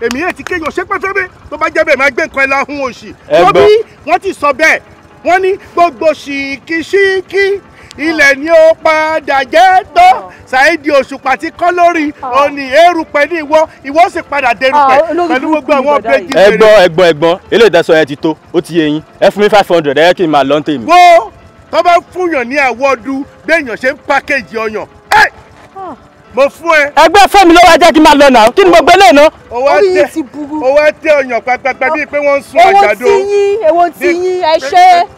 Èmi yẹn ti kéèyàn ṣépè fẹ́ mi tó bá jẹ́ bẹ́ẹ̀ máa gbé nǹkan ẹ láhùn òṣì. Wọ́n bí wọ́n ti sọ bẹ́ẹ̀, wọ́n ní gbogbo ṣìkìṣìkì ilẹ̀ ni ó padà jẹ́ tán. Saheed Òṣùpá ti kọ́ lórí òní erùpẹ̀ ní ìwọ, ìwọ sì padà dérùpẹ̀ pẹ̀lú gbogbo àwọn ọbẹ̀ jíjẹ. Ẹ̀gbọ́n ẹ̀gbọ́n ẹ̀gbọ́n, eléyìí tẹ́sán ẹ ti tó, ó ti yé yín. Ẹ fún mi 500, ẹ kí n máa lọ ń tèmi. Wo tó bá fúnyàn ní àwọ̀dù béèyàn ṣe ń pákéjì ọyàn. Mo fún ẹ. Ẹgbẹ́ fẹ́mi ló wá jẹ́ kí n máa lọ náà, kí ni mo gbé lé náà. Orí yìí ti burú. Ó wá tẹ ọyàn pẹpẹpẹ bíi pé wọ́n ń sun àgbàdo. Owó tí yín, èwo tí yín, ẹ ṣe.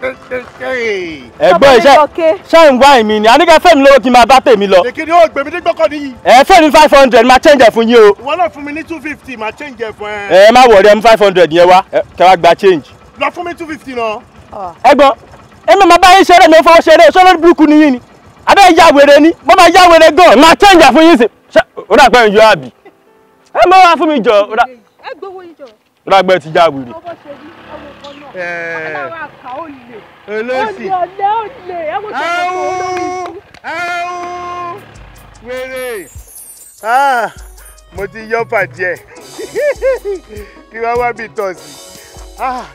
Ẹ̀gbọ́n iṣẹ́ ṣé ń wá èmi ni, àníkẹ́ fẹ́mi lówó kí n máa bá tèmi lọ. Èkìní ó gbèmí nígbọ́kọ̀ nìyí. Ẹ fẹ́mi 500 máa change ẹ̀ fún yín o. Ìwọ náà fún mi ní 250 máa change ẹ̀ fún ẹ. Ẹ má wọ̀rẹ́ ẹ mú 500 yẹn wá, kẹ́ wá gba change. Lọ fún mi 250 náà. Ẹ̀gbọ́n, èmi máa bá yín ṣeré mi ò fọwọ́ ṣeré, ṣé olórí burúkú ni yín ni? Abẹ́ ya wèrè ni, mo máa ya wèrè gan, máa change fún yín sí. Ó dà pé ń yọ àbí. Ẹ mọ wá fún mi jọ, ó dà pé ti já wèrè. Olóṣì. Wèrè. Mo ti yọ pàdé ẹ̀. Kí wá wá bí tọ̀sí.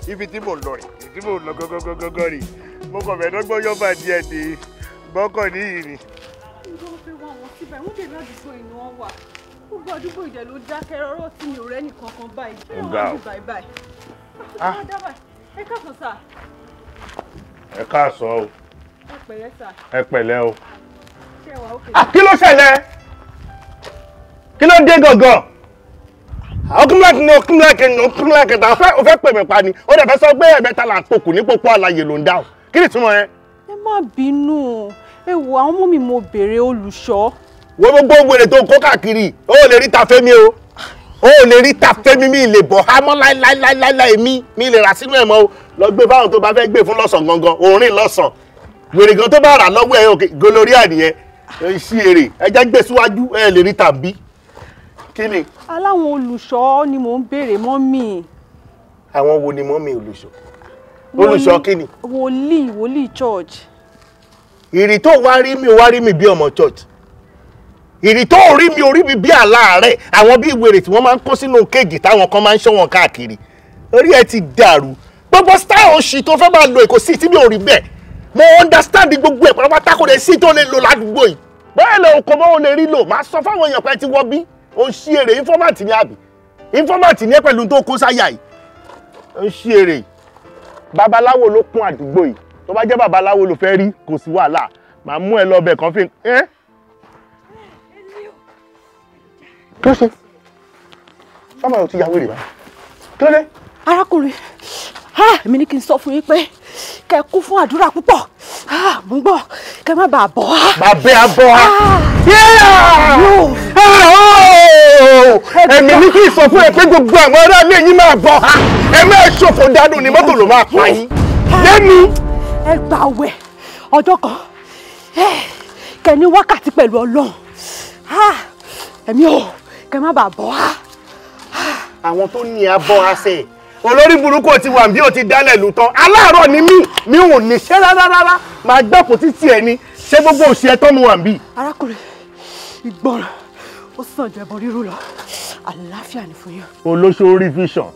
Ibi tí mò ń lọ rè, ibi tí mò ń lọ gọ́gọ́gọ́gọ́ rè. Mo kàn fẹ́ dọ́gbọ́n yọ pàdé ẹ̀ dé. Bọ́kọ̀ ní ìrì. Ìjọba fẹ́ wá wọn síbẹ̀, wọ́n dé ládùúgbò inú wọn wà. Gbogbo àdúgbò ìdẹ̀ ló dákẹ́ rọ́rọ́ tí mi ò rẹ́ nìkan kan báyìí. Ṣé wọ́n wá bí báyìí báyìí? Ẹ káàsán sà. Ẹ káàsán o. Ẹ pẹ̀lẹ́ sà. Ẹ pẹ̀lẹ́ o. Ṣé ẹ wà ókè? Kí ló ṣẹlẹ̀? Kí ló dé gangan? Ọkùnrin ó fẹ́ pè mí pa ni. Ó dẹ̀ fẹ́ sọ pé ẹ̀mẹ́ta là ń pokùn ní pópó àlàyé ló ń dá o. Kí ni ìtumọ̀ yẹn? Ẹ má bínú, ẹ wo àwọn ọmọ mi, mo béèrè olùṣọ́. Wo gbogbo wèrè tó kó káàkiri, ó lè rí ta fẹ́mi o, ó lè rí ta fẹ́mi, mi lè bọ̀ hámọ́ láíláíláíláí, mi lè rà sínú ẹ̀ mọ́ o. Lọ gbé fáwọn tó bá fẹ́ gbé fún lọ́sàn gangan, òórìn lọ́sàn wèrè gan tó bá rà lọ́wọ́ ẹ̀ òkè gonorrhea nìyẹn, ṣí èrè ẹ jẹ́ gbé síwájú, ẹ lè rí tàbí kí ni. Aláwọn olùṣọ́ ni mò ń béèrè mọ́mì. Àwọn wo ni mọ́mì olùṣọ́? Olùṣọ́ kí ni? Wòlíì, wòlíì church. Ìrì tó wá rí mi, wá rí mi bí ọmọ church. Ìrì tó rí mi, orí mi bí àláàárẹ̀, àwọn bí wèrè tí wọ́n máa ń kó sínú kéèjì táwọn kan máa ń ṣọ́ wọn káàkiri. Orí ẹ ti dàrú. Gbogbo style òṣì tó fẹ́ máa lo èkó sí tí mi ò rí bẹ́ẹ̀. Mo understand gbogbo ẹ̀ pátápátá, kò lè sí tó lè lò ládùúgbò yìí. Bẹ́ẹ̀ lọ kò mọ́ ò lè rí lò, máa sọ fáwọn èèyàn pé ti wọ bí. Ó ń ṣí èrè informant ní àbí. Informant ní ẹ pẹ̀lú tó kó sáyà yìí. Ó ń ṣí èrè. Babaláwo ló kún àdúgbò yìí, tó bá jẹ́ babaláwo ló fẹ́ rí, kò sí wàhálà, màá mú ẹ lọ bẹ̀ kàn fi ẹ́. Kí ló ṣe? Sọ́mọ ò ti ya wèrè báyìí, kí ló dé? Arákùnrin, èmi ní kí n sọ fún yín pé kẹ́ kún fún àdúrà púpọ̀, mo ń gbọ́ kẹ́ má bàa bọ̀ á. Bàbá ẹ bọ̀ á. Èmi ní kí n sọ fún ẹ pé gbogbo àwọn ará ilé yín máa bọ̀ á, ẹ máa ṣòfò dànù ní mọ́tò ló máa pa yín. Lẹ́nu. Ẹ gbààwẹ̀ ọjọ́ kan, kẹ́ ní wákàtí pẹ̀lú Ọlọ́run, ẹ̀mí ò kẹ́ má bàa bọ̀ á. Àwọn tó ní abọ́ àṣẹ olórí burúkú ti wà bí ó ti dálẹ̀ lù tán. Aláàárọ̀ ni mí, mi ò ní ṣe rárá rárá, máa gbàpò títí ẹ ní ṣé gbogbo òṣì ẹ tán mu wà bí. Arákùnrin, ìgbọràn ó sàn ju ẹbọ rírú lọ, àlàáfíà ni fún yín. Olóṣòrí vision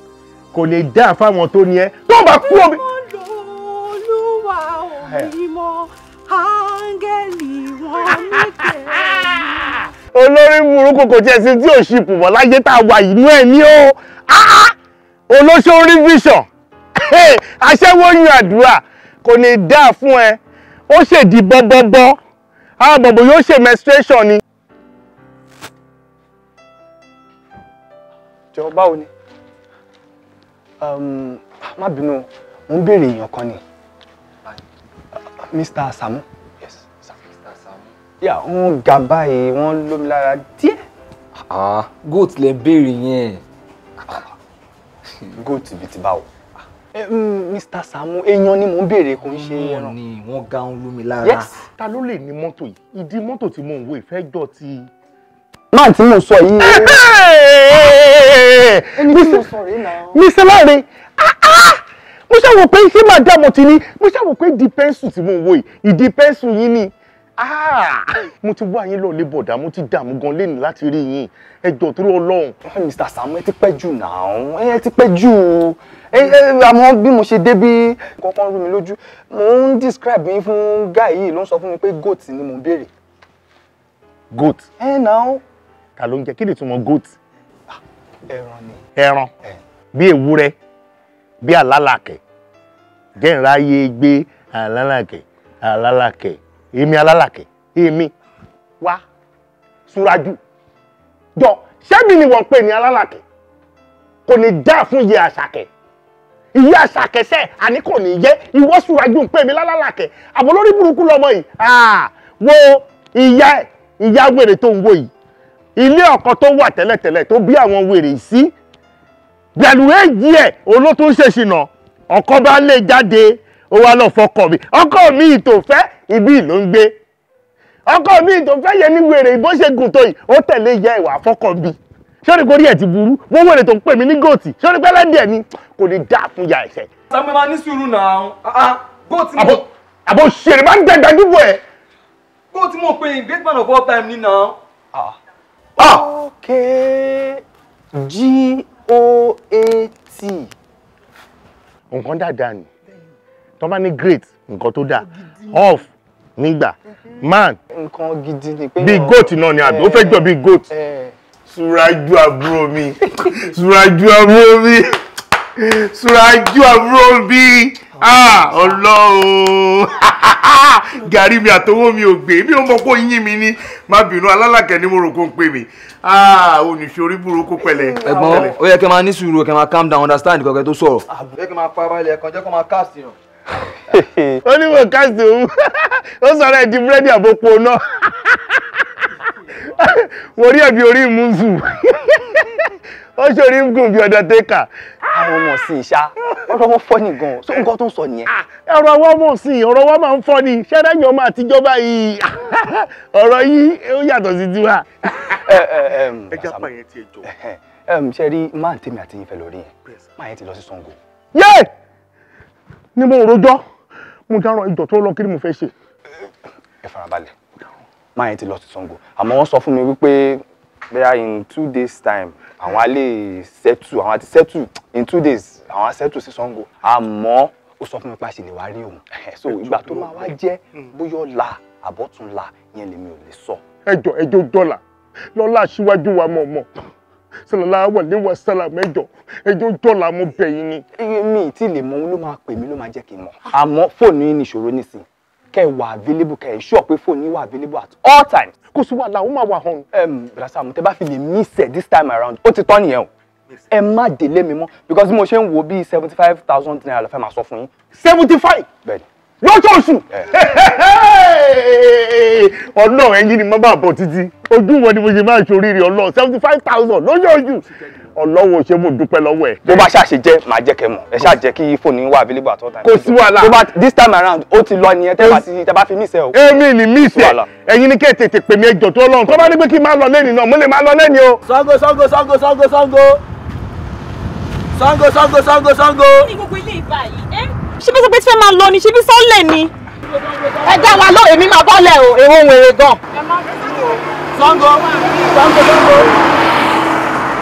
kò lè dá fáwọn tó ní ẹ tó bá kú omi. Olúwa ò mímọ́, áńgẹ́lì wọn ní tẹ̀lé. Olórí burúkú kò tiẹ̀ sí tí ò ṣì pù mọ́ láyé tá a wà inú ẹ̀ ní o. Olóṣòrí vision aṣẹ́wó yan àdúrà kò ní dá fún ẹ, ó ṣèdí bọ́bọ́bọ́, àwọn bọ̀bọ̀ yóò ṣe menstruation ni. Jọ báwo ni? Má bínú, mo ń béèrè èèyàn kan ni. Mr. Samu. Yes, Mr. Samu. Yeah, wọ́n ga báyìí, wọ́n lómi lára díẹ̀. Goat lẹ béèrè yẹn. Goat bíi ti báwo? Mr. Samu, èèyàn ni mò ń béèrè, kò ń ṣe ẹran. Wọ́n ní wọ́n ga ń lómi lára. Yes. Ta ló lè ní mọ́tò yìí? Ìdí mọ́tò tí mò ń wo ìfẹ́ jọ ti. Máà tí mò ń sọ yìí. Ẹni tí mo sọ rèé náà. Mr. Láre, mo ṣàwò pé ṣé màdàmú ti ní, mo ṣàwò pé ìdí pẹ́ńsù tí mò ń wo yìí, ìdí pẹ́ńsù yín ni. Mo ti wá yín lọ lé bọ̀dá, mo ti dààmú gan lẹ́nu láti rí yín. Ẹ jọ̀ọ́ torí Ọlọ́run. Mr. Sàámú, ẹ ti pẹ́ jù náà, ẹ ti pẹ́ jù. Àmọ́ bí mo ṣe débí kankan rú mi lójú, mo ń describe yín fún guy yìí ló ń sọ fún mi pé goat ni mo ń béèrè. Goat? Ẹ náà. Ta ló ń jẹ? Kí ni ìtumọ̀ goat? Ẹran ni. Ẹran bí ewúrẹ́ bí alálàkẹ́ jẹ́ ìráyè gbé alálàkẹ́ alálàkẹ́ èmi alálàkẹ́ èmi wá Súrájù jọ ṣẹ́mi ni wọ́n pè ní alálàkẹ́ kò ní dá fún iye àṣàkẹ́ ìyá àṣàkẹ́ sẹ́ àní kò ní yẹ ìwọ Súrájù ń pè mí lálálàkẹ́ àbọ̀ lórí burúkú lọmọ yìí wo ìyá ẹ̀ ìyá wèrè tó ń wò yìí ilé ọkọ tó wà tẹ́lẹ̀tẹ́lẹ̀ tó bí àwọn wèrè sí pẹ̀lú èjì ẹ̀ olótó ń ṣèṣìnà ọkọ bá lè jáde ó wá lọ fọkọ mi ọkọ mi ìtòfẹ́ ibi ló ń gbé ọkọ mi ìtòfẹ́ yẹn ní wèrè bó ṣe gùn tó yìí ó tẹ̀lé ìyá ìwà fọkọ mi sórí kò rí ẹ̀ ti burú wọ́n wèrè tó ń pè mí ní gòtì sórí pẹ́lẹ́dẹ̀ ni kò ní dá fún ya ẹ̀sẹ̀. Sàámú máa ní sùúrù náà àbò ṣèrè máa ń dẹ̀gbà dúbò ẹ̀. Goat mo pè ní great man of all time ni náà. Okay, G-O-A-T. Nǹkan dáadáa ni tó bá ní great nǹkan tó dáa off nígbà man nǹkan gidi ni pé bíi goat náà ni àbí ó fẹ́ jọ bíi goat. Súrájú àbúrò mi Súrájú àbúrò mi Súrájú àbúrò mi Ọlọ́run gàrí mi àtọwọ́ mi ò gbé mi ò mọ̀ pé yín mi ní má bínú alálàkẹ́ ni mo rò kó ń pè mí oníṣòrí burúkú pẹ̀lẹ́. Ẹ̀gbọ́n ó yẹ kẹ́ máa ní sùúrù kẹ́ máa calm down understand kọkẹ tó sọ̀rọ̀. Ó yẹ kẹ́ máa pa balẹ̀ ẹ̀kan jẹ́ kó máa cast yàn. Ó ní mo cast òun ó sọ̀rọ̀ ẹ̀ di búrẹ́dì àbòpọ̀ náà mo rí ẹ̀bí orí ìmúzù ó ṣòrí gùn bí ọ̀dọ̀ tẹ́kà. Àwọn ọmọ sí ìṣá ọ̀rọ̀ wọn fọ́ ni gan-an so nǹkan tó ń sọ nìyẹn. Ọ̀rọ̀ wọn mọ̀ sí ọ̀rọ̀ wọn máa ń fọ́ ni ṣẹ́rẹ́yìn ọmọ àtijọ́ báyìí ọ̀rọ̀ yìí ó yàtọ̀ sí tiwa. Ẹ jẹ́ apá yẹn ti ẹ jọ. Ṣe rí máa ń tèmi àti yín fẹ́ lórí yẹn máa yẹn ti lọ sí Ṣàngó. Yé ni mo rojọ́ mo dáràn ìjọ tó lọ kí ni mo fẹ́ ṣe. Ẹ farabalẹ̀ máa yẹn ti lọ sí Ṣàngó àmọ́ wọ́n sọ fún mi wípé bóyá in 2 days time àwọn á lè settle àwọn á ti settle in 2 days àwọn á settle sí Ṣàngó àmọ́ ó sọ fún mi pé a ṣì lè wá rí òun so ìgbà tó máa wá jẹ́ bóyá ọ̀la àbọ̀túnla yẹn lèmi ò lè sọ. Ẹjọ ẹjọ dọ́là lọ́la aṣíwájú wa mọ̀ọ́mọ̀ sọlọ́lá wàlé wa sálàm ẹjọ ẹjọ dọ́là mo bẹ̀ yín ni. Mi tí lè mọ òun ló máa pè mí ló máa jẹ́ kí n mọ̀ àmọ́ fóònù yín ní ìṣòro nísìnyí kẹ́ wà available kẹ́ ensure pé fóònù yín wà available at all times. Kò sí wàhálà ó máa wà hàn. Brother tẹ́ bá fi lè miss ẹ this time around ó ti tán nìyẹn o ẹ má délé mi mọ́ because mo ṣe ń wo bíi 75,000 naira ló fẹ́ máa sọ fún yín. 75? Bẹ́ẹ̀ni. Lóṣooṣù. Ọlọ́run ẹ̀yin ni mo bá bọ̀ títí ojú wọn ni mo ṣe máa ṣoríire Ọlọ́run 75,000 lóṣooṣù Ọlọ́run ṣé mo dúpẹ́ lọ́wọ́ ẹ̀. Bó bá ṣàṣe jẹ́ màá jẹ́ kẹ́ mọ̀ ẹ ṣáà jẹ́ kí fóònù yín wà available at all times. Kò sí wàhálà. Bó bá this time around ó ti lọ nìyẹn tẹ́ bá fi miss ẹ o. Èmi ni miss ẹ ẹ̀yin ni kẹ́ ẹ tètè pè mí ẹjọ́ tó Ọlọ́run tó bá ní pé kí n máa lọ lẹ́nìí náà mo lè máa lọ lẹ́nìí o. Ṣàngó Ṣàngó Ṣàngó Ṣàngó Ṣàngó Ṣàngó Ṣàngó Ṣàngó Ṣàngó. Ní gbogbo ilé ìbá yìí ṣé bí sọ pé tí fẹ́ máa lọ ni ṣé bí sọ́ọ̀lẹ̀ ni. Ẹ dá wa lọ èmi máa bọ́lẹ̀ o èwo ń wèrè gan. Ṣàngó Ṣàngó Ṣàngó.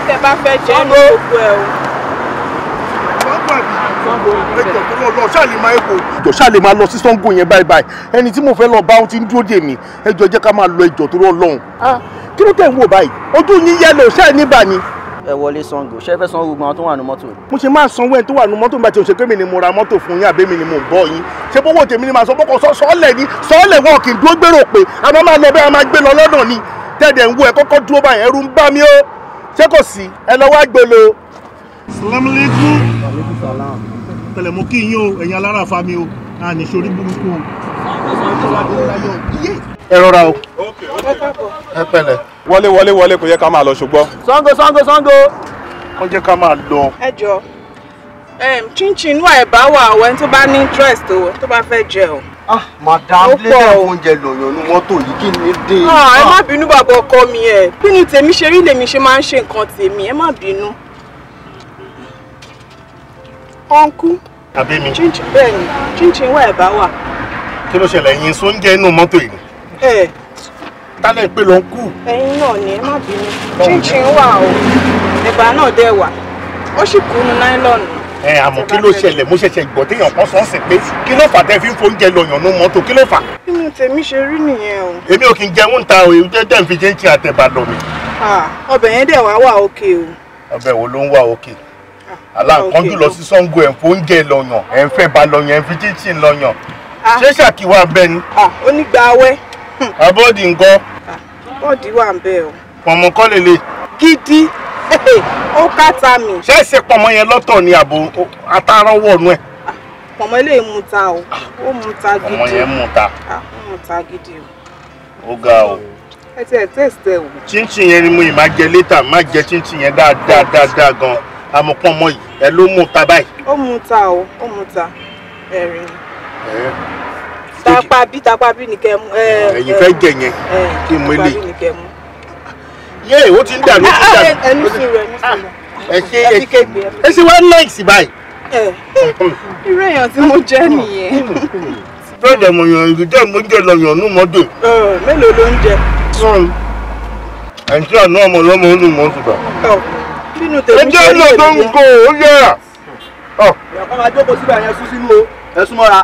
Tẹ bá fẹ́ jẹ́ ní gbogbo ẹ o. Ẹjọ́ ṣáà lè máa lọ sí Ṣàngó yẹn báyìí báyìí ẹni tí mo fẹ́ lọ bá òun ti ń dúró dè mí ẹjọ́ jẹ́ ká máa lọ ẹjọ́ torí Ọlọ́run. Kí ló tẹ̀ ń wò báyìí ojú yín yẹ́lò ṣáà ní bà ni. Ẹ wọlé Ṣàngó ṣé fẹ́ sanwó gbogbo àwọn tó wà ní mọ́tò. Mo ṣe máa sanwó ẹni tó wà ní mọ́tò nígbà tí o ṣe pé mi ni mo ra mọ́tò fún yín àbí mi ni mo ń bọ́ yín ṣé bówó tèmi ni màá sọ bọ́kọ̀ sọ́ọ̀lẹ̀ ni sọ́ọ̀lẹ̀ wọn kì í dúró gbèrò pé a máa lọ bẹ́ẹ̀ a máa gbé lọ lọ́nà ni tẹ̀dẹ̀ ń wo ẹ kọ́kọ́ dúró báyìí ẹ̀rù ń bá mi ó ṣé kò sí ẹ lọ wá gbolo. Salaam alaikum. Pẹ̀lẹ́ mo kí yín o ẹ̀yin alára fa mi o a ní sori burúkú o. Ẹ rọra o. Ẹ pẹ̀lẹ́. Wọlé wọlé wọlé kò yẹ ká máa lọ ṣùgbọ́n. Ṣàngó Ṣàngó Ṣàngó. Wọ́n jẹ́ ká máa lọ. Ẹ jọ chinchin wà ẹ̀bá wà o ẹni tó bá ní interest o tó bá fẹ́ jẹ o. Ah madam lẹ́yìn oúnjẹ lọ̀yàn ní mọ́tò yìí kí ni dé. Ẹ má bínú bàbá ọkọ mi ẹ bí ni tèmi ṣe rí lèmi ṣe máa ń ṣe nǹkan tèmi ẹ má bínú. Ọ̀nkú. Àbí mi. Chinchin bẹ́ẹ̀ ni chinchin wà ẹ̀bá wà. Kí ló ṣẹlẹ̀ yín sóúnjẹ inú mọ́tò yìí? Tálẹ̀ pé ló ń kú. Ẹ̀yin náà ni ẹ má bínú. Chinchin wà o, ẹ̀bà náà dẹ̀ wà, ó sì kúnú náílọ̀nù. Ẹ àmọ́ kí ló ṣẹlẹ̀? Mo ṣẹ̀ṣẹ̀ gbọ́ téèyàn kan sọ́ọ̀sì pé kí ló fà tẹ́ fi ń fóúnjẹ lọ̀yàn ní mọ́tò, kí ló fà? Inú tèmi ṣe rí nìyẹn o. Èmi ò kì í jẹun ta o, èyí tẹ́ ń fi chinchin àtẹ̀bà lọ mi. Ọbẹ̀ yẹn dẹ̀ wá wà òkè o. Ọbẹ̀ wo ló ń wà òkè? Aláǹkanjú lọ sí Ṣàngó, ẹ̀ ń fóúnjẹ lọ̀yàn, ẹ̀ ń fẹ́ ba lọ̀yàn, ẹ̀ ń fi chinchin lọ̀yàn. Ṣé ṣàkíwá bẹ́ẹ̀ ni? Onígbàwẹ́. Abọ́dì ńkọ́? Bọ́ọ̀dì wà ń bẹ̀ o. Pọ̀nmọ́ kọ́ lélẹ̀. Gidi, ó kàtà mi. Ṣé ṣe pọ̀nmọ́ yẹn lọ́tọ̀ ni àbò atárọ́wọ̀ nú ẹ̀? Pọ̀nmọ́ eléyìí mú ta o, ó mú ta gidi. Pọ̀nmọ́ yẹn mú ta. Ó mú ta gidi o. Ó ga o. Ẹ ti ẹ̀ tẹ̀sítẹ̀ o. Chinchin yẹn ni mo yìí máa jẹ létà, máa jẹ chinchin yẹn dáadáa dáadáa gan. Àmọ́ pọ̀nmọ́ yìí, ẹ ló mú ta báyìí. Ó mú ta o, ó mú ta. Ẹ̀rín. Tapa bí ni kẹ́ mú. Ẹ̀yin fẹ́ jẹ yẹn kí n mú ilé. Yé, ó ti ń dànù, ó ti ń dànù. Ẹnu sùn rẹ̀, ẹnu sùn rẹ̀. Ẹ ṣe ẹ ṣe wá náìsì báyìí. Irú èèyàn tí mo jẹ́ nìyẹn. Bẹ́ẹ̀ mo yàn ìlú jẹ́ mo jẹ́ lọ yàn nú mọ́tò. Mélòó ló ń jẹ? Ẹ̀ ń tí àná ọmọ ọlọ́mọ ó nù mọ́tò bá. Bínú tèmi ṣe rí èmi. Ẹ jẹ́ tó ń kó o yẹ. Ìyàpá máa jókòó síbẹ̀ yẹn sún sínú o, ẹ sún mọ́ra.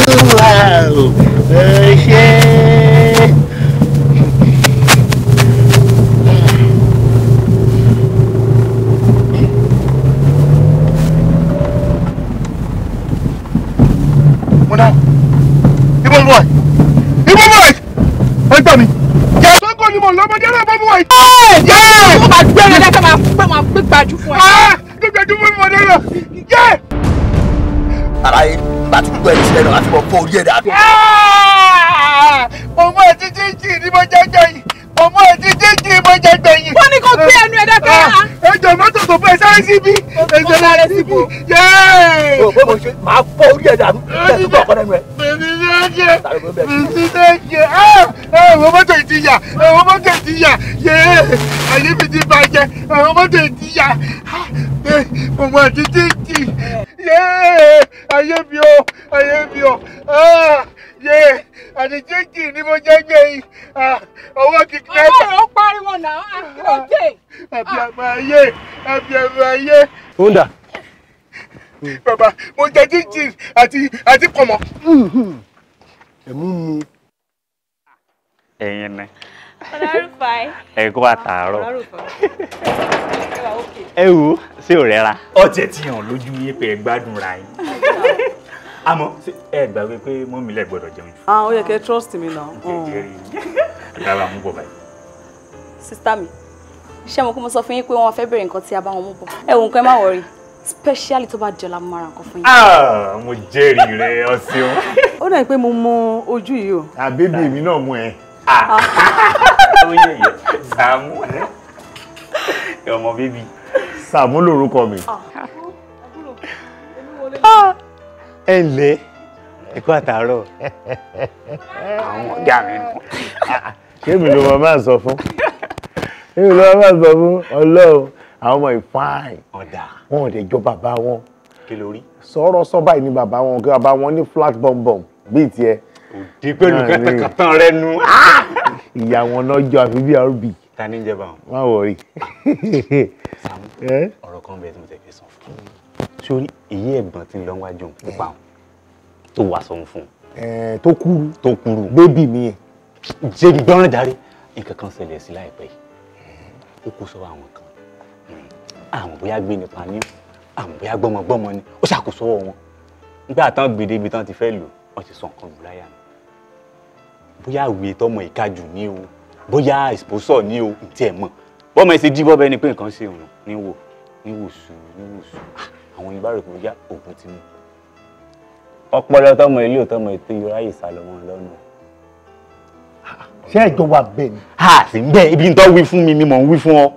Olúwa o, ẹ ṣé. Mo dáhùn. Ibo boy! Ibo boy! Ẹ gbà mí. Sọ́kò ni mo lọ́mọdé náà bọ́ bọ́ yìí. Ó máa gbé ẹran dáká máa pé máa gbé gbajú fún ẹ. Gbé gbajú fún mi mọ̀dé náà. Yé! Ara yìí, bá ti gbọ́ ẹni sílẹ̀ náà láti bọ̀ fọ́ orí ẹ̀ dàbí. Mo mú ẹtí jíjì ní mo jẹ́ gbẹ̀yìn. Mo mú ẹtí jíjì mo jẹ́ gbẹ̀yìn. Wọ́n ní kó gbé ẹnu ẹ dáká. Ẹ jọ mọ́tò tó fẹ́ sáré síbí. Ẹ jọ sáré síbí. Yéé! Bó mo ṣe máa fọ́ orí ẹ̀ dànù. Bẹ́ẹ̀ tó bọ̀ ọ̀kan lẹ́nu ẹ̀. Ẹ̀wọ̀n mọ́tò ìtìyà, ẹ̀wọ̀n mọ́tò ìtìyà, yéé, ayé mi ti bàjẹ́, ẹ̀wọ̀n mọ́tò ìtìyà, ọmọ àti títì, yéé, ayé mi o, ayé mi o, yéé, àti títì ni mo jẹ́ gbé yìí, ọwọ́ kìkì Ọwọ́ rẹ̀ ó pariwo náà, kí ló dé? Àbí àmọ́ ayé, àbí àmọ́ ayé. Ó ń dà. Bàbá, mo jẹ títì àti pọ̀nmọ́. Ẹ̀mú mu. Ẹ̀yin ni. Ọlárùfáì. Ẹ kú àtàárọ̀. Ẹ wo, ṣé ò rẹ́ra? Ọtí ẹ̀ ti hàn lójú yín pé ẹ gbádùn ra yín. Àmọ́ ẹ gbàgbé pé mọ́mí lẹ gbọ́dọ̀ jẹun jù. Ah, ó yẹ kẹ́ trust mi now. Jẹ́rìí. Àgbà mú bọ̀ báyìí. Sista mi, ṣé mo kó mo sọ fún yín pé wọ́n fẹ́ bẹ̀rẹ̀ nǹkan tí a bá wọn mú bọ̀. Ẹ wo nǹkan ẹ má wọrí. Specially tó bá jọlá mo máa ra nǹkan fún yín. Ah, mo jẹ́rìí rẹ, ọ ṣeun. Ó dà pé mo mọ ojú yìí o. Àbébí mi náà mú ẹ. Ó yẹ yẹ, Sàámú. Ọmọ bébí. Sàámú lorúkọ mi. Ẹ ǹlẹ́, ẹ kú àtàárọ̀. Àwọn ọ̀gá mi nù. Ṣé mi ló máa sọ fún? Ṣé mi ló máa sọ fún? Ọlọ́run, àwọn ọmọ ìfáìn. Ọ̀dà. Wọn ò dẹ̀ jọ bàbá wọn. Kí ló rí? Sọ̀rọ̀ sọ báyìí ni bàbá wọn, kí bàbá wọn ní flat bum bum bíi tiẹ̀. Òdì pẹ̀lú kẹtàkàtàn rẹ nu. Ìyá wọn náà jọ àfi bí RB. Ta ni ń jẹ bá wọn? Má wọrí. Sàámú, ọ̀rọ̀ kan bẹ tí mo tẹ̀ fẹ́ sọ fún un. Sórí èyí ẹ̀gbọ́n tí ń lọ wájú òun pupa òun tó wà sọ fún un. Tó kúrú. Tó kúrú. Bébì mi yẹn. Jẹ́ gbọ́ràn járe. Nǹkan kan ṣẹlẹ̀ sí láìpẹ́ yìí. Ó kó sọ́wọ́ àwọn kan. Àwọn bóyá gbé nípa ní, àwọn bóyá gbọ́mọgbọ́mọ ni, ó ṣàkóso ọwọ́ wọn. Nígbà tán gbèdé ibi tán ti fẹ́ lò, wọ́n ti sọ nǹkan lù láyà mi. Bóyá àwòye tọmọ ìkajù ní o, bóyá ìsposọ̀ ní o, ntí ẹ̀ mọ̀. Bọ́mọ ẹ ṣe jí bọ́bẹ ni pé nǹkan ṣe òun ní wò, ní wò sù, ní wò sù. Àwọn Yorùbá rò pé bóyá òògùn ti mú. Ọpọlọ tọmọ ilé òtọmọ ètò ìráyè sálọ wọn lọ́nà. Ṣé ẹjọ́ wà bẹ́ẹ̀ ni? A sì ń bẹ́ẹ̀, ibi tó wí fún mi ni mò ń wí fún ọ.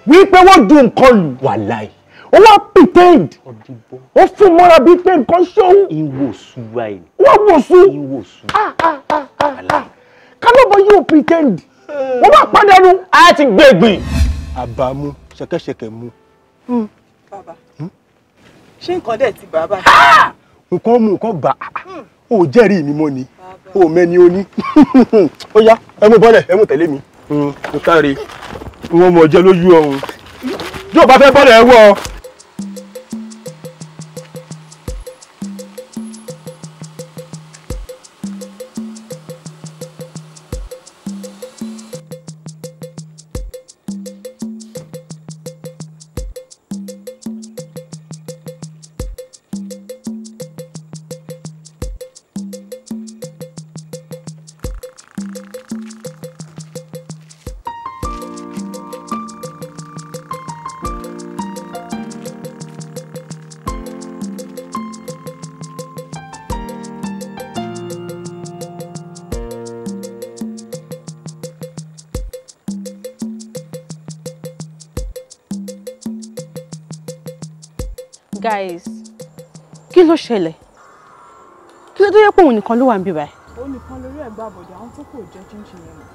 Wípé wọ́n ju nǹkan lù. Wàláì. Ó wá pretend. Ó fún mọ́ra bíi pé nǹkan ṣóhun. Ìwòsù wa yìí. Wọ́n wòsù. Ìwòsù. Kálọ́bọ̀ yóò pretend. Wọ́n bá pàdánù. A ti gbẹ̀gbìn. Àbámu ṣẹ̀kẹ̀ṣẹ̀kẹ̀ mu. Bàbá, ṣé nǹkan dẹ̀ ti bàbá? Nǹkan mú nǹkan bà á. Ó jẹ́rìí mi mọ́ ni. Ó mẹ́ni ó ní. Ó yá, ẹ mú bọ́lẹ̀, ẹ mú tẹ̀lé mi. Mo káre, wọ́n mọ̀ jẹ́ lójú ọ̀hún. Yóò bá fẹ́ bọ́lẹ̀ ẹ wọ́ ọ. Guys, kí ló ṣẹlẹ̀? Kí ló tó yẹ pé òun nìkan ló wà níbí báyìí? Òun nìkan lórí ẹ̀gbọ́n àbọ̀dé, àwọn tó kù ò jẹ́ chinchin yẹn mọ́.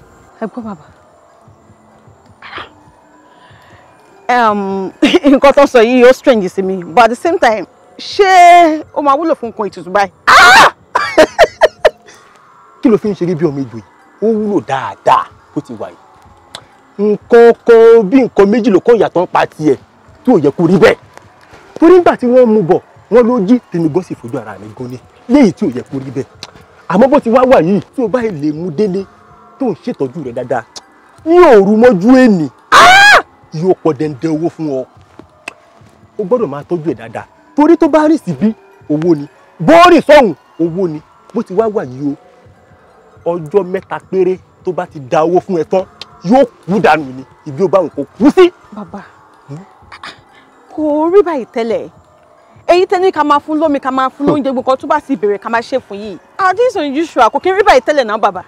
Ẹ gbọ́ bàbá. Nǹkan tó sọ yìí ó strange sí mi, but at the same time, ṣé ó máa wúlò fún nǹkan ètùtù báyìí? Kí ló fi ń ṣeré bí ọmọ ejò yìí? Ó wúlò dáadáa bó ti wà yìí. Nǹkan kan bí nǹkan méjì ló kọ́ ìyàtọ̀ ń pa tiẹ̀ tí ò yẹ kó rí bẹ́ẹ̀. Torí nígbà tí wọ́n mú bọ̀ wọ́n ló jí tèmi gan sì fojú ara mi gan ni léyìí tí ò yẹ kó rí bẹ́ẹ̀. Àmọ́ bó ti wá wà yìí tí o bá lè mú délé tó ń ṣètọ́jú rẹ̀ dáadáa ní òru mọ́jú ènì yóò pọ̀ dẹ̀ndẹ̀ owó fún ọ. O gbọ́dọ̀ máa tọ́jú ẹ̀ dáadáa torí tó bá rìn síbí owó ni, bó rìn sọ́hùn owó ni. Bó ti wá wà yìí o, ọjọ́ mẹ́ta péré tó bá ti da owó fún ẹ tán yóò kú dànù ni, ibi ó bá òun kò kú sí. Bàbá, kò rí báyìí tẹ́lẹ̀. Èyí tẹ́ ní ká máa fún lómi, ká máa fún lóúnjẹ, gbogbo nǹkan tó bá sì béèrè ká máa ṣe fún yìí. Ah, this is unusual, kò kí ń rí báyìí tẹ́lẹ̀ náà bàbá.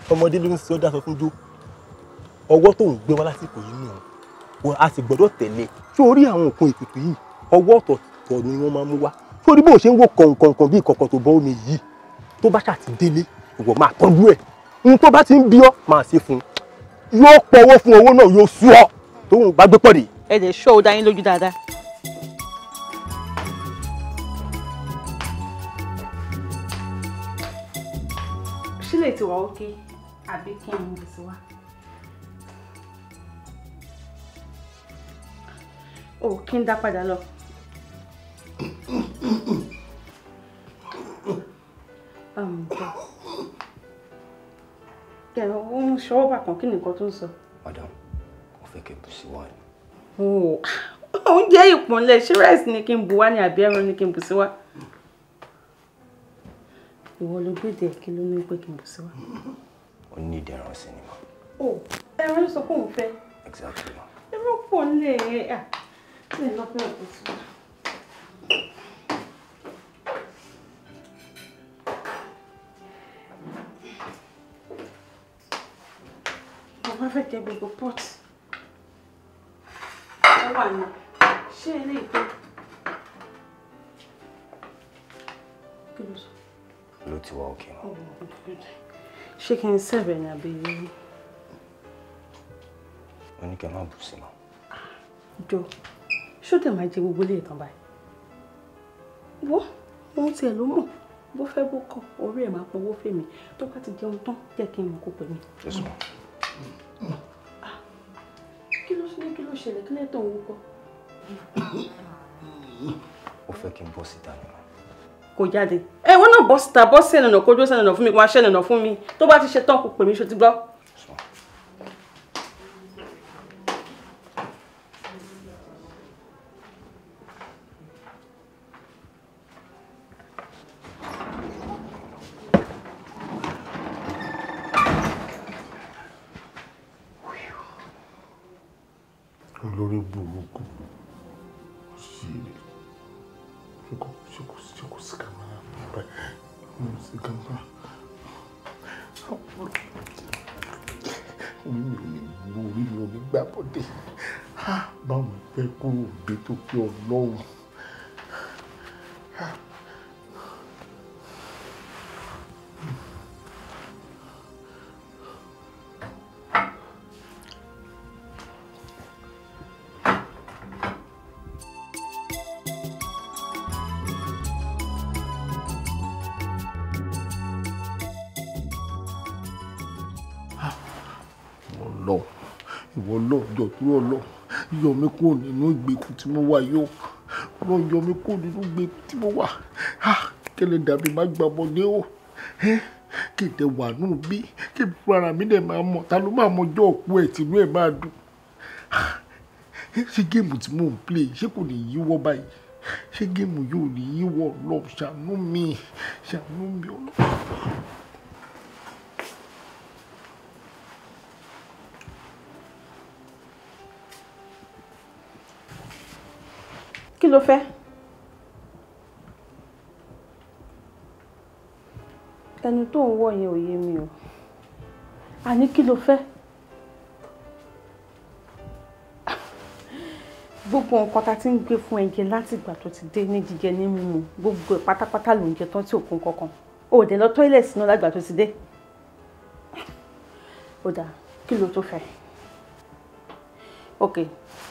Ọmọdé ló ń sọ dáṣọ fún jó. Ọwọ́ tó ń gbé wá lásìkò yìí nù, a sì gbọ́dọ̀ tẹ̀lé. Ṣé o rí àwọn nǹkan ètùtù yìí? Ọwọ́ ọ̀tọ̀ọ̀tọ̀ ni wọ́n máa mú wá. Ṣé o rí bó ṣe ń wò kọ̀ǹkọ̀ǹkọ̀ǹ bí ìkọ̀kọ̀ tó bọ́ omi yìí? Tó bá ṣáà ti délé, ìwọ máa tọ́jú ẹ̀. Ohun tó bá ti ń bí ọ, máa ṣe fún un. Yóò pọwọ́ fún owó náà, yóò sú ọ. Tóun bá gbé pọ̀ dé. Ẹ lè ṣọ́ ọ dá yín lójú dáadáa. Ṣílẹ̀ ti wà ókè àbí kí n bù sí wa? Ó kí n dá padà lọ. Ó ń ṣọwọ́ bàkan, kí ni nǹkan tó ń sọ? Madam, mo fẹ́ kẹ́ bù sí wa ni. Oúnjẹ ìpọ̀nlẹ̀, ṣé rice ni kí n bù wá ní àbí ẹran ni kí n bù sí wá? Ìwọ ló gbèdè kí ló ní pé kí n bù sí wá? Ó ní ìdẹ̀rùn sí ni mà. Ó ẹran ló sọ pé òun fẹ́. Exactly ma. Ẹran pọ̀ nílé ẹ̀ ṣe lọ fẹ́ bù sí wá. Mo bá fẹ́ jẹ gbogbo pot. Ó wà ní ṣé eléyìí tó kí ló sọ? Ló ti wá òkè mọ́. Ṣé kí n sẹ̀bẹ̀ ní àbí? Mo ní kí ẹ má bù sí mọ́. Jọ, ṣó dẹ̀ máa jẹ gbogbo ilé ìtàn báyìí? Wọ́n, òun tiẹ̀ ló mọ̀, bó fẹ́ bó kọ̀, orí ẹ̀ máa powó fèmí. Tó bá ti jẹun tán, jẹ́ kí n mọ̀ kó pè mí. Yes ma. Kí ló ṣe, kí ló ṣẹlẹ̀, kí lẹ́tọ̀ òun kọ́? Ó fẹ́ kí n bọ́ síta ni ma. Kò jáde. Ẹ wọ́n náà bọ́ síta, bọ́ sí ẹ̀nà kó dúró sí ẹ̀nà fún mi, kó máa ṣẹ́ ẹ̀nà fún mi. Tó bá ti ṣe tán, kó pè mí, ṣó ti gbọ́? Olórí burúkú ṣìírí ṣe kò sí kámẹ́rà báyìí, kò sí kámẹ́rà. Orí mi ò ní gbó, orí mi ò ní gbà bọ́dé. Báwo fẹ́ kúrò bí tó pé Ọlọ́run. Ìwọ lọ jọ kúrò lọ, yọ mí kúrò nínú ìgbèkùn tí mo wà yóò lọ, yọ mí kúrò nínú ìgbèkùn tí mo wà. Kẹlẹ dàbí má gbà bọdé o, kéde wà nù bí kí ara mi dẹ̀ máa mọ̀, ta ló máa mọjọ́ òkú ẹ̀ tìlú ẹ̀ máa dùn. Ṣé géèmù tí mò ń play ṣé kò ní yíwọ́ báyìí? Ṣé géèmù yóò ní yíwọ́? Lọ ṣàánú mi, ṣàánú mi Ọlọ́run. Kí ló fẹ́? Ẹnu tó ń wọ̀ yẹn ò yé mi o. Àní kí ló fẹ́? Gbogbo nǹkan tá ti ń gbé fún ẹ jẹ láti ìgbà tó ti dé ní jíjẹ ní mímu, gbogbo ẹ̀ pátápátá ló ń jẹ tán tí ò kún kankan. O ò dé lọ tọ́ílẹ̀ sínú lágbà tó ti dé. Ó dáa, kí ló tó fẹ́? Ok,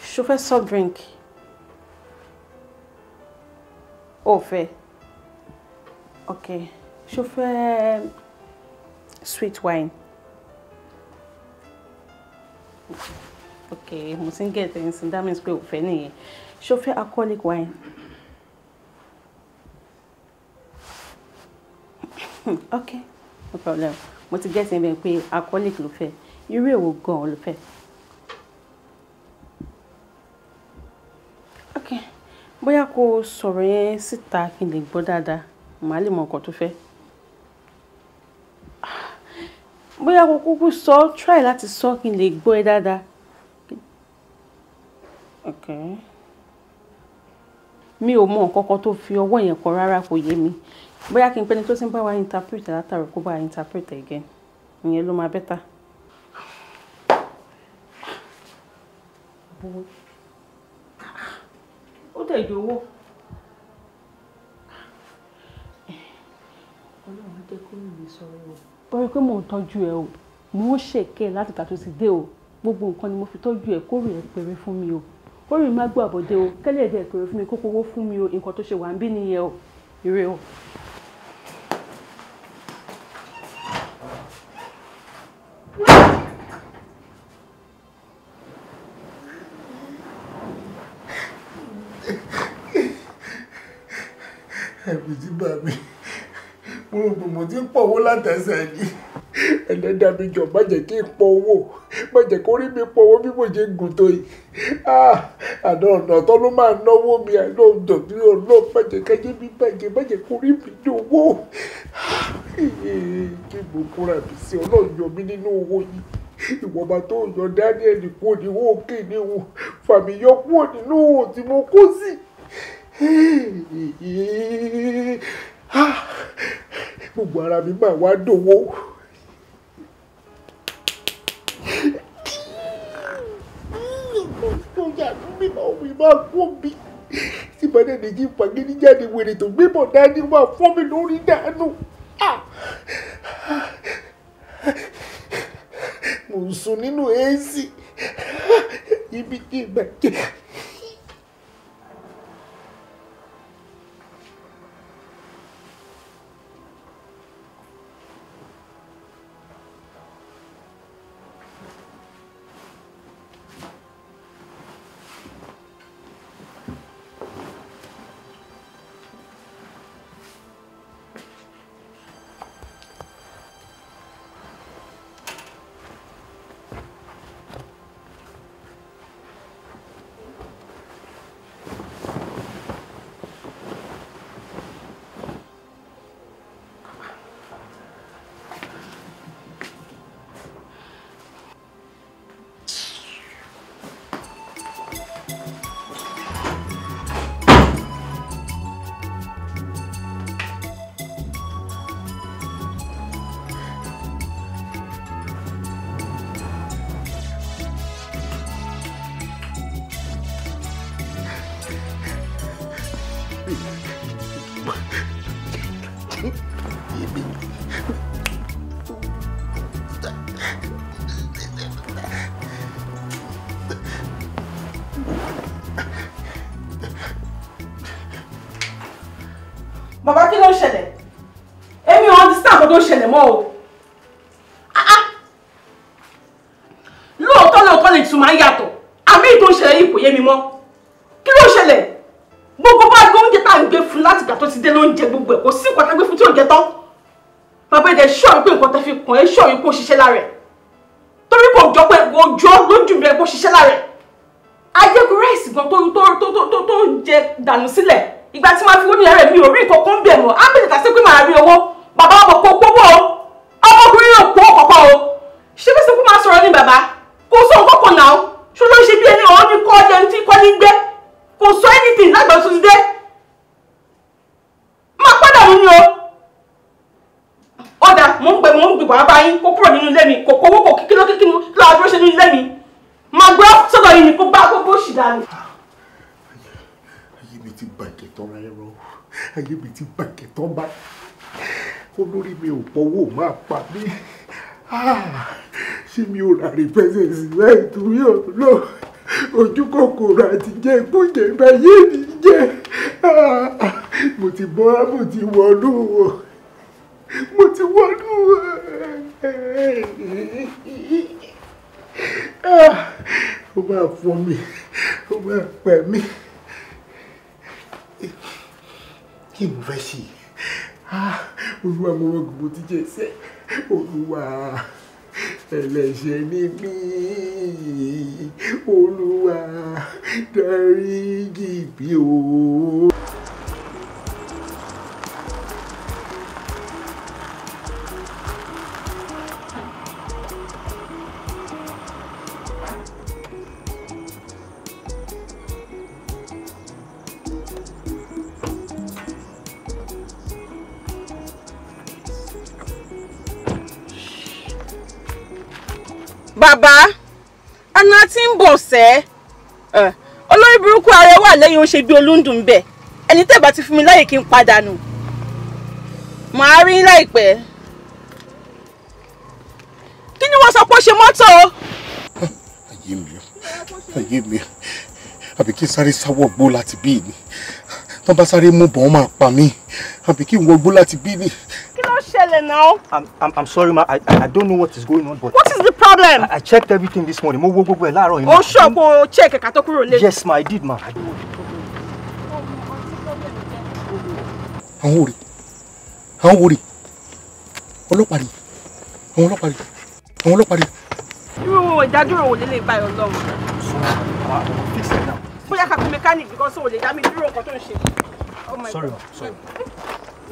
ṣo fẹ́ soft drink? O fẹ́? Ok, ṣo fẹ́ sweet wine? Ok, mo ti ń get ẹ̀ nsìn, that means pé o fẹ́ nìyẹn. Ṣo fẹ́ alcoholic wine? Ok, no problem. Mo ti get ẹ̀ bẹ́ẹ̀ pé alcoholic ló fẹ́. Irú èwo gan-an ló fẹ́? Ok, bóyá kó sọ̀rọ̀ yẹn síta kí n lè gbọ́ dáadáa, màá lè mọ nǹkan tó fẹ́. Bóyá kó kúkú sọ, try láti sọ kí n lè gbọ́ ẹ dáadáa. Ok. Mi ò mọ nǹkan kan tó fi ọwọ́ yẹn kọ rárá, kò yé mi. Bóyá kí n pẹ́ni tó ti ń bá wa interpret látàrí kó bá wa interpret again. Ìyẹn ló máa better. Ó dẹ̀ jọ̀wọ́. Ọlọ́run á jẹ́ kó rìn mí sọ̀rọ̀ o. Ó rí i pé mò ń tọ́jú ẹ o, mò ń ṣèké láti ìgbà tó ti dé o. Gbogbo nǹkan ni mo fi tọ́jú ẹ, kó rìn ẹ péré fún mi o. Kó rìn má gbọ́ àbọ̀dé o, kẹ́lẹ́ ẹ̀dẹ̀ péré fún mi, kó powó fún mi o. Nǹkan tó ṣe wà ń bí nìyẹn o. Ire o. Ẹ̀rù ti bà mí, mo rò pé mo ti ń pọ̀ owó látẹsẹ̀ ni. Ẹlẹ́dàá mi jọ̀ọ́ má jẹ́ kí n pọ̀ owó, má jẹ́ kó rí mi pọ̀ owó bí mo ṣe ń gùn tó yìí. Àná ọ̀nà tó ló máa náwó mi, àná ọ̀nà tí ọ̀nà má jẹ́ káyé mi bàjẹ́, má jẹ́ kó rí mi ní owó. Kí mo kóra mi sí, Ọlọ́run yọ mí nínú owó yìí. Ìwọ̀nba tó yọ Daniel kúrò ní owó òkè ní owó, fàmì yọ kúrò nínú owó tí mo kó sí. Gbogbo ara mi máa wá dòwó. Mi máa kó mi tí bàdé ní kí fagídí jáde, wèrè tó gbé bọ̀ dání máa fọ́ mi lórí dànù. Mo ń sùn nínú AC ibi tí ìbàjẹ́. Bàbá, kí ló ń ṣẹlẹ̀? Èmi ò understand nǹkan tó ń ṣẹlẹ̀ mọ́ o. Ah, ah. Lóòótọ́ lóòótọ́ lè tún máa ń yàtọ̀. Àmì tó ń ṣẹlẹ̀ yìí kò yé mi mọ́. Kí ló ń ṣẹlẹ̀? Gbogbo bá gbé oúnjẹ tá à ń gbé fún láti ìgbà tó ti dé ló ń jẹ gbogbo ẹ̀, kò sí nǹkan tá a gbé fún tí ò jẹ tán. Bàbá, ẹ̀dẹ̀ ṣọ́ pé nǹkan tẹ́ fi kàn ẹ́ ṣọ́ yìí kó ṣiṣẹ́ lára ẹ̀. Torí kò jọ pé kò jọ lójú mi ẹ̀ kó ṣiṣẹ́ lára ẹ̀. Ajẹ́kù rice gan tó jẹ dànù sílẹ̀. Ìgbà tí màá fi wọ́n ní ẹ̀rẹ̀ mi ò rí nǹkan kan bẹ̀ mọ́. Á bẹ̀rẹ̀ tà sí pé màá rí owó. Bàbá, ọmọ kò gbówó o. Ọmọkùnrin yóò kó kọ̀kọ́ o. Ṣé bí sẹ́kù máa sọ̀rọ̀ ní bàbá? Kò sọ nǹkan kan náà. Ṣé ló ń ṣe bí ẹni ọ̀hún ní kọ́ ẹni tí kọ́ ní gbé? Kò sọ anything lágbàá tó ti dé. Máa padà mú ni o. Ọ̀dà, mò ń gbé wàá bá yín kó kúrò nínú ilé mi. Kò kówó, kò kí ló kí ló àdúró ṣe nínú ilé mi. Màá gbé sọ́dọ̀ yìí ni kó bá kó ṣì dànù. Ayé mi ti bàjẹ́ tán rárá, ayé mi ti bàjẹ́ tán bá olórí mi ò pọ̀wọ́ máa pa mí. Ṣé mi ò rà rí pẹ́sẹ̀ sí láì torí ọ̀nà ojú kòkòrò àti jẹ́ ìkúnjẹ báyé mi jẹ́? Mo ti bọ́, mo ti wọnú o, mo ti wọnú o. Ó máa fọ́ mi, ó máa pẹ̀ mí. Kí mo fẹ́ ṣe? Olúwa, mo rọgùn, mo ti jẹ ẹsẹ̀. Olúwa, ẹlẹ́ṣẹ̀ ni mí. Olúwa, dáríjì mí o. Bàbá, àná tí ń bọ̀ sẹ́, olórí burúkú ara wà lẹ́yìn, ó ṣe bí olúndùn bẹ̀. Ẹni tẹ́ bá ti fún mi láyè kí n padà nù, màá rí láìpẹ́. Kí ni wọ́n sọ pé ó ṣe mọ́tò? Ayé mi, ayé mi! Àbí kí n sáré sáwọ́ gbó láti bí mi? Tán bá sáré mú bọ̀, wọ́n máa pa mí. Àbí kí n wọ gbó láti bí mi? Kí ló ṣẹlẹ̀ náà? I'm sorry, ma. I don't know what is going on, but What is the problem? I checked everything this morning. Mo wo gbogbo ẹ̀ láàárọ̀ yìí. Ó ṣọ̀pọ̀ check ẹ̀ka tó kúrò lé. Yes, ma, I did, ma. Àwọn òrì, àwọn òrì, ọlọ́pàá rí, àwọn ọlọ́pàá rí, àwọn ọlọ́pàá rí. Irú ìdádúró wo lélẹ̀ báyọ̀ lọ́wọ́? Bóyá ká pe mechanic, because o lè dá mi dúró nǹkan tó ń ṣe. Oh my Sorry, God. Ma. Sorry.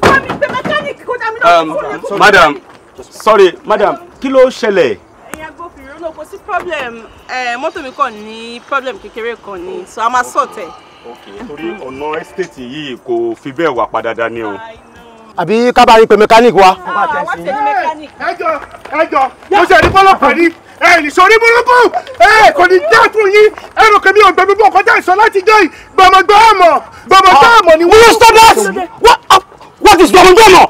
Bá mi pe mechanic kó dá mi lọ́wọ́. Madam, sorry, madam, kí ló ṣẹlẹ̀? Ẹ̀yin agbófinró náà, kò sí problem. Mọ́tò mi kàn ní problem kékeré kan ni, so a máa sort ẹ̀. Ok, torí ọ̀nà estate yìí kò fi bẹ́ẹ̀ wà pa dáadáa ni o. Àbí ká bá rí pé mechanic wa. Wá tẹ̀lé mechanic. Ẹjọ, ẹjọ, mo ṣe ní fọlọpàá ní ẹ ní sọrí burúkú, ẹ kò ní dá fún yín. Ẹ rò pé mi ò gbẹ gbogbo nǹkan tẹ́ ẹ sọ láti jẹ́ gbọmọgbọmọ gbọmọgbọmọ ni. Will you stop that? What is gbọmọgbọmọ?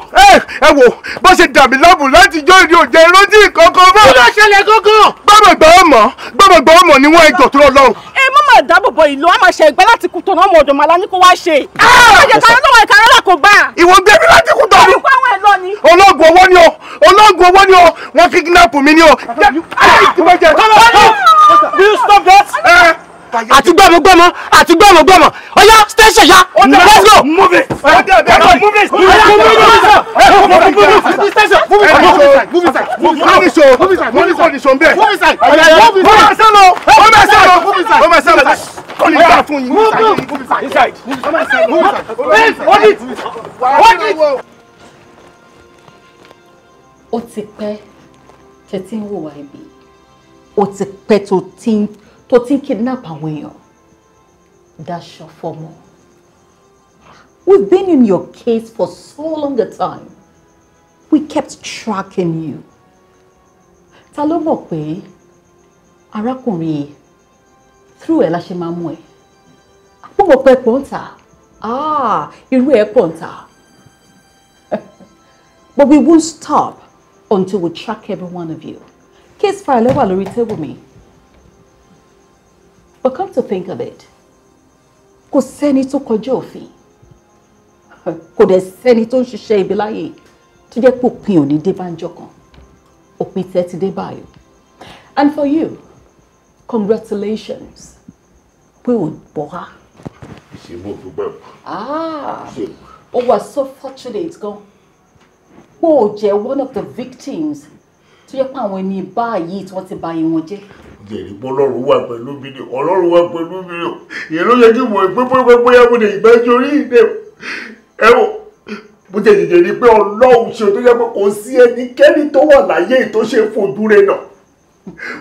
Ẹ wò bó ṣe dàbí láàbù láti jọ ìdí òjẹ ìrántí kankan mọ́. Kí ló ṣẹlẹ̀ gángan? Gbọmọgbọmọ gbọmọgbọmọ ni wọ́n, ẹjọ tó lọ. Ẹ má máa dáàbò bo ìlú, a máa ṣe ìgbẹ́ láti kú tọ̀nà ọmọ ọ̀dọ̀ màlá ní kó wá ṣe. Ọjọ́ kan lọ́wọ́ ìkàrọ̀ là kò bá. Ìwọ gbé mi láti kú tọ̀nù. Olùkọ́ àwọn ẹ̀ lọ ni. Ológun owó ni o, ológun owó ni o, wọ́n kidnap mi ni o. Will you stop that? Àti gbọmọgbọmọ àti gbọmọgbọmọ, ọyá station ya, let's go. Move it. Move it. Move it. Station. Move inside. Move inside. Move inside. Move inside. Move inside. Move inside. Move inside. Move inside. Move inside. Move inside. Kò ní gbà fún yín. Move inside. Inside. Move inside. Move inside. Hold it. Hold it. Ó ti pẹ́ tẹ́tí ń hùwà ibi, ó ti pẹ́ tó ti ń kidnap àwọn èèyàn, daṣọ fọmọ. We've been in your case for so long a time. We kept tracking you. Ta ló mọ̀ pé arákùnrin yìí, through ẹ̀ la ṣe máa mú ẹ? Mo mọ̀ pé pọ̀ ń tà, ah, irú ẹ̀ pọ̀ ń tà. But we won't stop until we track every one of you. Case file wà lórí table mi. But come to think of it, kò sẹ́ni tó kọjá òfin. Kò dẹ̀ sẹ́ni tó ń ṣiṣẹ́ ibi láyé tó jẹ́ pé òpin ò ní dé bá ń jọ kan. Òpin tẹ́ ti dé báyìí. And for you, congratulations pé ò bọ̀ wá. Ṣé mo dúpẹ́ o? Ah, o were so fortunate gan. Pé o jẹ́ one of the victims tó yẹ pé àwọn ẹni báyìí tí wọ́n ti bà ayé wọn jẹ́. Jẹ̀rí pé Ọlọ́run wà pẹ̀lú mi ni, Ọlọ́run wà pẹ̀lú mi ni. Ìyẹn ló yẹ kí mo pé bóyá bóyá mo lè gbẹ́jọ́ orí ìdè. Ẹ wò, mo jẹ jẹjẹ ni pé Ọlọ́run ṣe tó yẹ pé kò sí ẹnikẹ́ni tó wà láyé tó ṣe fojú rẹ̀ náà.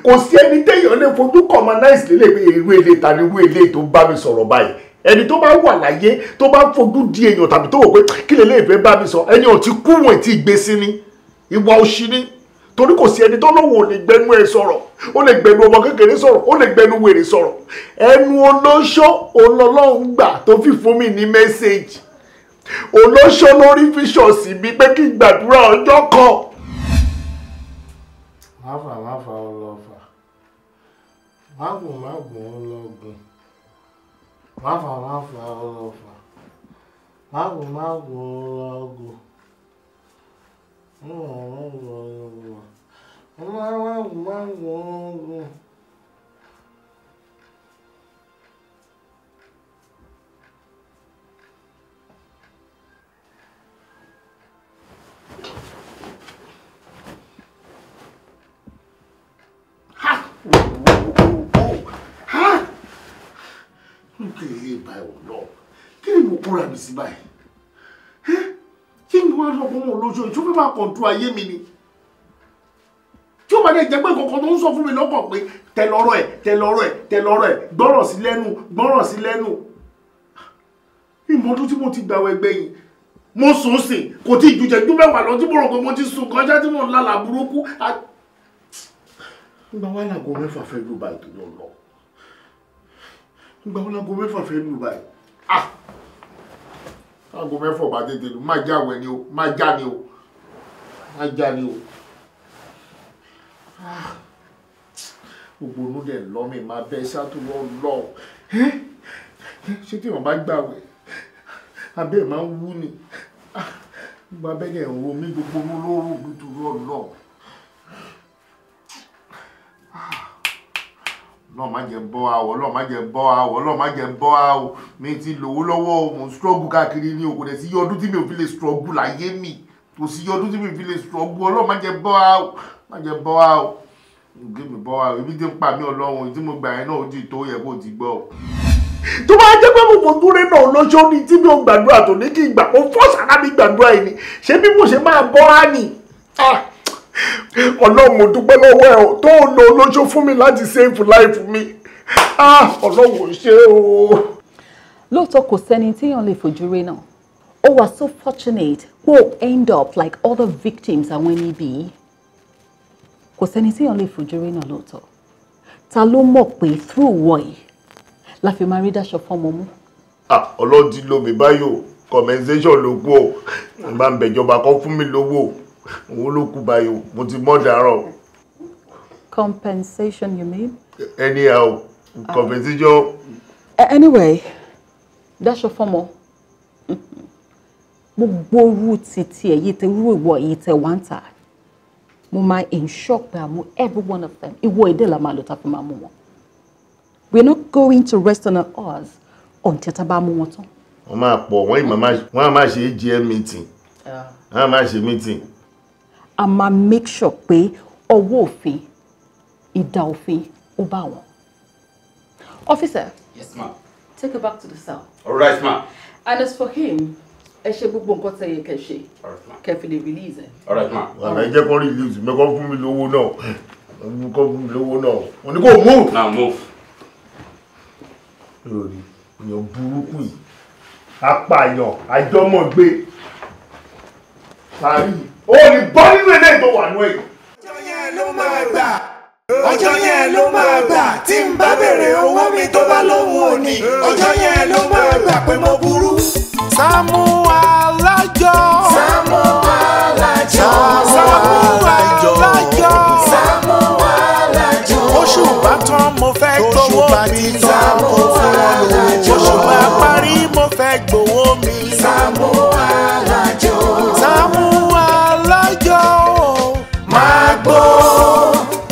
Kò sí ẹni téèyàn lè fojú commonize lélẹ̀ pé irú èlé ta ni irú èlé tó bá mi sọ̀rọ̀ báyìí. Ẹni tó bá wà láyé tó bá fojú di èèyàn tàbí tó wò pé kí lè lè fẹ́ bá mi sọ, ẹni ò ti kú wọ̀n tí gbé sí ni, ìwà òṣì ni. Torí kò sí ẹni tó lóun ò lè gbẹnu ẹ sọ̀rọ̀, ó lè gbẹnu ọmọ kékeré sọ̀rọ̀, ó lè gbẹnu wèrè sọ̀rọ̀. Ẹnu olóṣó olọ́lọ́run gbà tó fi fún mi ní mẹ́sẹ̀gì. Olóṣó lórí fíṣọ̀sì mi pé kí n gbàdúrà ọjọ́ kan. Máfà máfà ọlọ́fà, mágùn mágùn ọlọ́gùn, máfà máfà ọlọ́fà, mágùn mágùn ọlọ́gùn, mágùn mágùn ọlọ́gùn. Kí ni mo kóra mi sí báyìí? Kí ni wọ́n sọ fún mi olóṣù tó fẹ́ máa kọ̀ǹtù ayé mi ni? Tí ó bá dẹ̀ jẹ́ pé kankan tó ń sọ fún mi lọ́kàn pé tẹ lọ́rọ̀ ẹ̀, tẹ lọ́rọ̀ ẹ̀, tẹ lọ́rọ̀ ẹ̀, gbọ́rọ̀ sí lẹ́nu, gbọ́rọ̀ sí lẹ́nu. Ìmọ̀ọ́dún tí mo ti gbàwẹ̀ gbẹ̀yìn, mo sùn sìn, kò tí ì ju ìṣẹ́jú mẹ́wàá lọ tí mo rò pé mo ti sùn kọjá tí mo ń lálàá burúkú. Ìgbà wà láago mẹ́fà fẹ́ lù báyìí tó yọ lọ. Ìgbà wà láago mẹ́fà fẹ́ lù báyìí. Ah! Aago mẹ́fà bá tètè lù, má jáwẹ̀ ni o, má já ni o, má já ni o. Ah! Gbogbo inú dẹ̀ lọ́ mi máa bẹ́ ṣáàtú lọ lọ. Ṣé tí wọ́n bá gbàwẹ̀, abẹ́ máa ń wú ni. Gbogbo abẹ́ dẹ̀ ń ro mí, gbogbo inú ló rò mí torí Ọlọ́run. Ọlọ́run má jẹ́ bọ́ àwọ̀, Ọlọ́run má jẹ́ bọ́ àwọ̀, Ọlọ́run má jẹ́ bọ́ àwọ̀. Mi ti lówó lọ́wọ́ o, mò ń struggle káàkiri ní o, kò dẹ̀ sí ọdún tí mi ò fi lè struggle láyé mi. Kò sí ọdún tí mi ò fi lè struggle, Ọlọ́run má jẹ́ bọ́ àwọ̀, má jẹ́ bọ́ àwọ̀. Gbé mi bọ́ àwọ̀, ibi tí ń pa mí Ọlọ́run, tí mo gbà yẹn náà ó ti tó yẹ kó ti gbọ́ o. Tó bá jẹ́ pé mo fojú rẹ̀ náà lọ́jọ́ ní tí mi ò gbàdúrà tó ní kí n gbà, mo fọ́ sàrà mi gbàdúrà yìí ni. Ṣé bí mo ṣe máa bọ́ á nì? Ọlọ́run mo dúpẹ́ lọ́wọ́ ẹ o tó lo olóṣó fún mi láti save life mi. Ah, Ọlọ́run ò ṣe o. Lóòótọ́ kò sẹ́ni téèyàn lè fojú rí náà. Ó wà so fortunate kó o end up like other victims àwọn ẹni bíi. Kò sẹ́ni téèyàn lè fojú rí náà lóòótọ́. Ta ló mọ̀ pé through wọ̀nyí la fi máa rí dáṣọ fọ́mọ mú? Ah, Ọlọ́run ti lo mi báyìí o, compensation ló kú o. Mo máa ń bẹ̀jọba kan fún mi lówó. Owó ló kú báyìí o, mo ti mọ́ dáràn. Compensation, you mean? Anyhow, compensation. Anyway, dáṣọ fọ́mọ. Gbogbo orú ti tiẹ̀ yìí tẹ irú ìwọ yìí tẹ wá ń tà. Mo máa ensure pé àmú every one of them. Ìwọ èdè la máa lò tá fi máa mú wọn. We're not going to rest on our oars until tá bá mú wọn tán. Wọ́n máa pọ̀, wọ́n á máa ṣe AGM meeting. Wọ́n á máa ṣe meeting. A máa make sure pé ọwọ́ òfin, ìdá òfin, ó bá wọn. Officer. Yes, ma'am. Take her back to the cell. All right, ma'am. And as for him, ẹ ṣe gbogbo nǹkan tẹ́ yẹ kẹ́ ṣe. All right, ma'am. Kẹ́ fi lè release ẹ. All right, ma'am. Àmọ́ ẹ jẹ́ kó release mi, kó fún mi lówó náà. Kó fún mi lówó náà. Wọ́n ní kó move. Now move. Lórí èèyàn burúkú yìí, apààyàn, àjọmọ̀gbé, parí. Ó ní bọ́ nínú ilé tó wà nú ẹ̀. Ọjọ́ yẹn ló máa gbà. Ọjọ́ yẹn ló máa gbà. Tí n bá béèrè owó mi tó bá lóhùn òní. Ọjọ́ yẹn ló máa gbà pé mo burú. Sàámú Alájọ. Sàámú Alájọ. Sàámú Alájọ. Sàámú gbowó mi. Sàámú Alájọ. Oṣù bá parí mo fẹ́ gbowó mi. Sàámú Alájọ. Sàámú Alájọ. Máa gbó,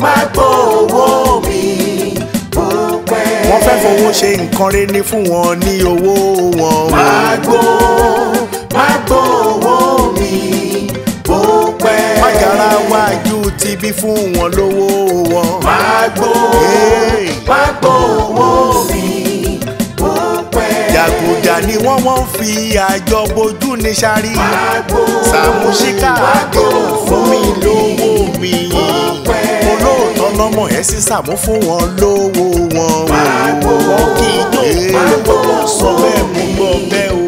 máa gbó owó mi bó pẹ́. Wọ́n fẹ́ fowó ṣe nǹkan rere ní fún wọn ní owó wọn. Máa gbó, máa gbó owó mi bó pẹ́. Mágara wájú ti bí fún wọn lówó wọn. Máa gbó, máa gbó owó mi bó pẹ́. Jàgùjà ni wọ́n fi àjọ bojú ní sáré. Sàámú Ṣíkà àdé fún mi lówó mi. Olóòótọ́ lọ́mọ ẹ̀ sí Sàámú fún wọn lówó wọn. Wọ́n kì í jó olówó wọn sọ bẹ́ẹ̀ mú gbọ́ bẹ́ẹ̀ o.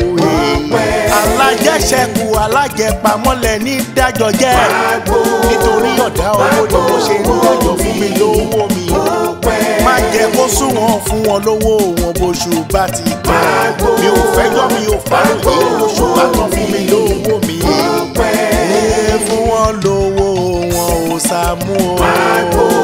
Alájẹṣẹ́kù alájẹpamọ́lẹ̀ ní dájọ́ jẹ́. Nítorí ọ̀dá owó ni mo ṣe ń dájọ́ fún mi lówó mi. Má jẹ́ kó sún wọn fún wọn lówó wọn bóṣù bá ti tán. Mi ò fẹ́jọ́ mi ò fàròyé lóṣù bá tán fún mi lówó mi. Fún wọn lówó wọn ò Sàámú o.